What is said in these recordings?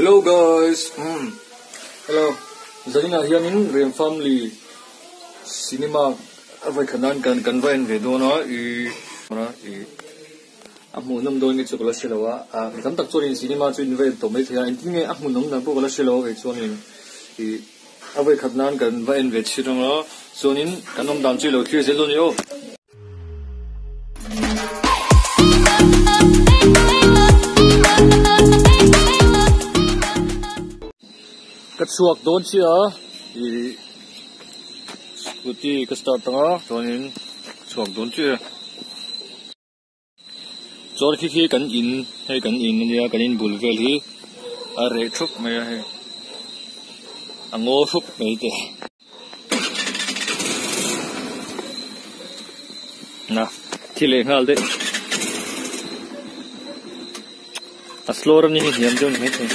Hello guys umm hello zanin ah hianin Rem family cinema a vawi khat nan kan kan va en ve dawn a ih ih a hmuhnawm dawn nge chu ka la hre lo a ah mi tam tak chuanin cinema chu in va en tawh maithei a engtin nge a hmuhnawm dan pawh ka la hre lo a kei chuanin ih a vawi khat nan kan va en ve chhin ang a chuanin kan awm dan chu i lo thlir zel dawn a ni aw. Ka chhuak dawn chiah a ih scooty ka start ang a chuanin ka chhuak dawn chiah e. Chuan khi khi kan in hei kan in ania kan in bul vel hi a reh thup mai a hei a ngaw thup mai te. Na thi leh nghal daih a slow running hi hniam deuh ni maithei.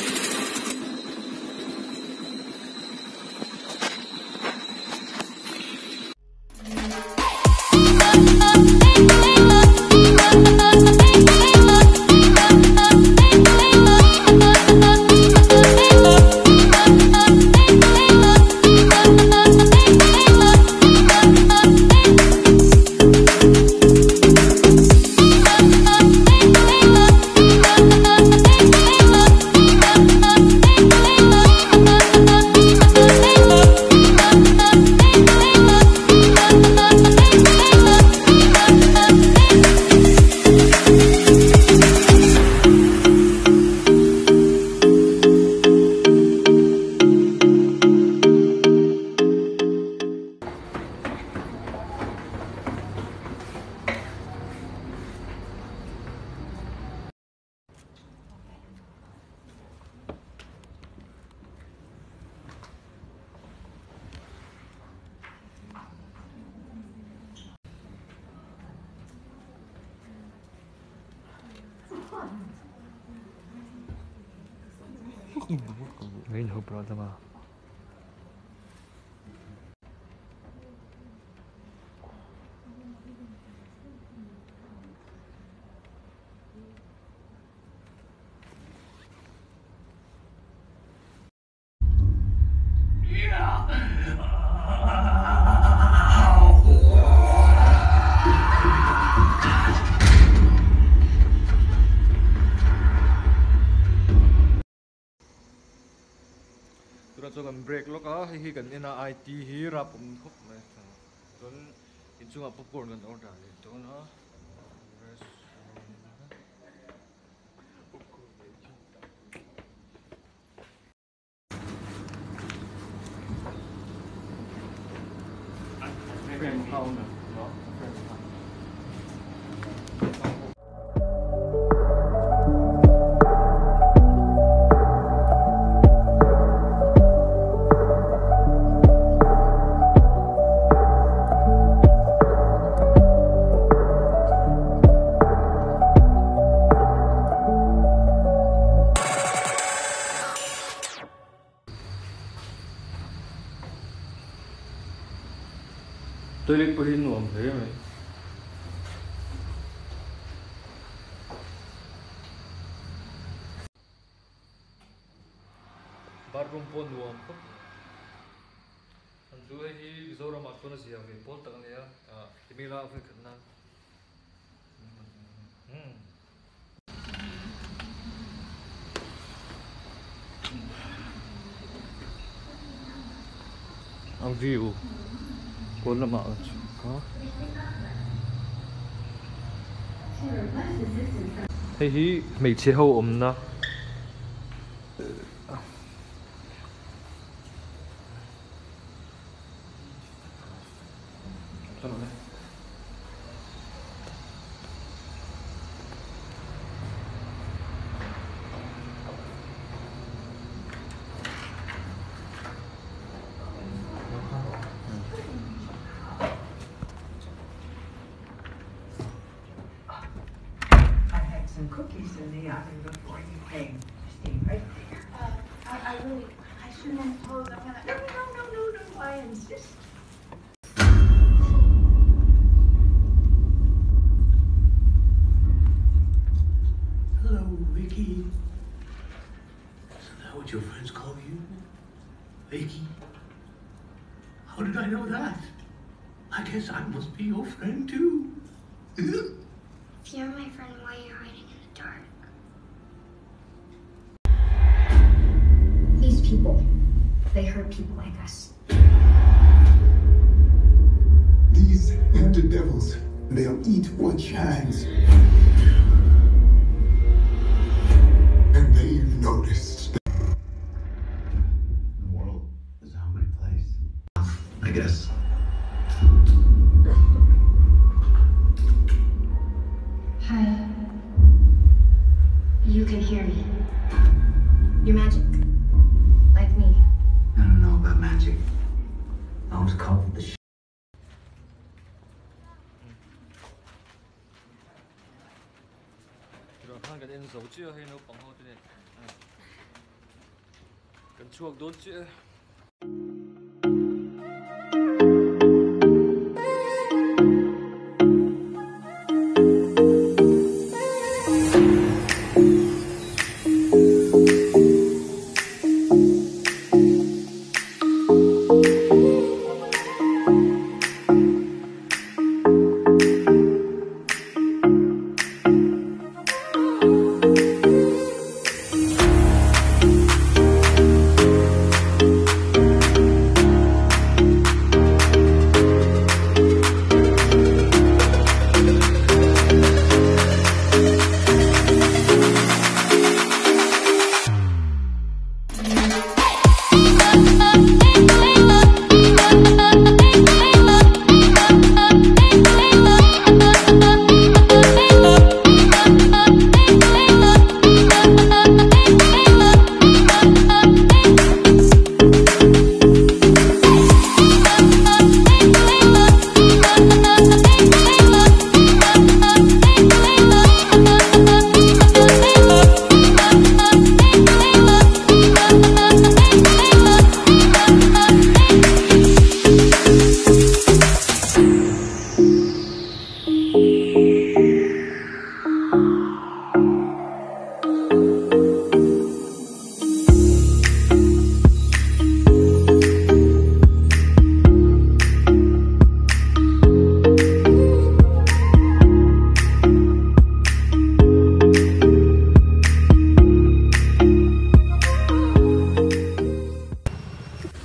Tunah chuan kan break lawk a, hei hi kan en a IT hi rap awm khawp mai chuan inchungah popcorn kan order leh dawn a. Toilet pawh hi nuam hle mai. Bathroom pawh nuam khawp mai. An chu hei hi Mizoramah chuan a zia ve pawl tak a nia ah email a vawi khat nan. A view pawn lamah an chhuk a hei hi hmeichhe ho awmna. I had some cookies in the oven before you came. Stay right there. Uh, I, I really, I shouldn't impose. I'm gonna. No, no, no, no, no. I insist. Hello, Vicky. So that Vicky. How did I know that? I guess I must be your friend too. If you're my friend, why are you hiding in the dark? These people, they hurt people like us. These hunted devils, they'll eat what shines. And they've noticed. The world is a hungry place. I guess. Hi. You can hear me. You're magic. Like me. I don't know about magic. I was caught with the sh. Khan kan en zo chiah hei naupang ho te nen kan chhuak dawn chiah.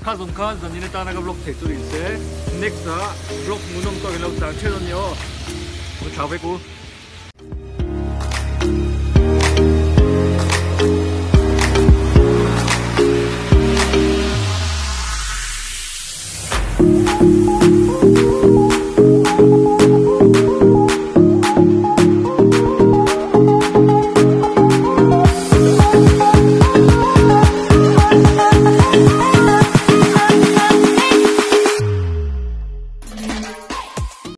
Kha zawng kha zanin atana ka vlog theih chu ni se next ah vlog hmuhnawm tawk in lo chang ṭhian a ni aw. Ka thlau vek u.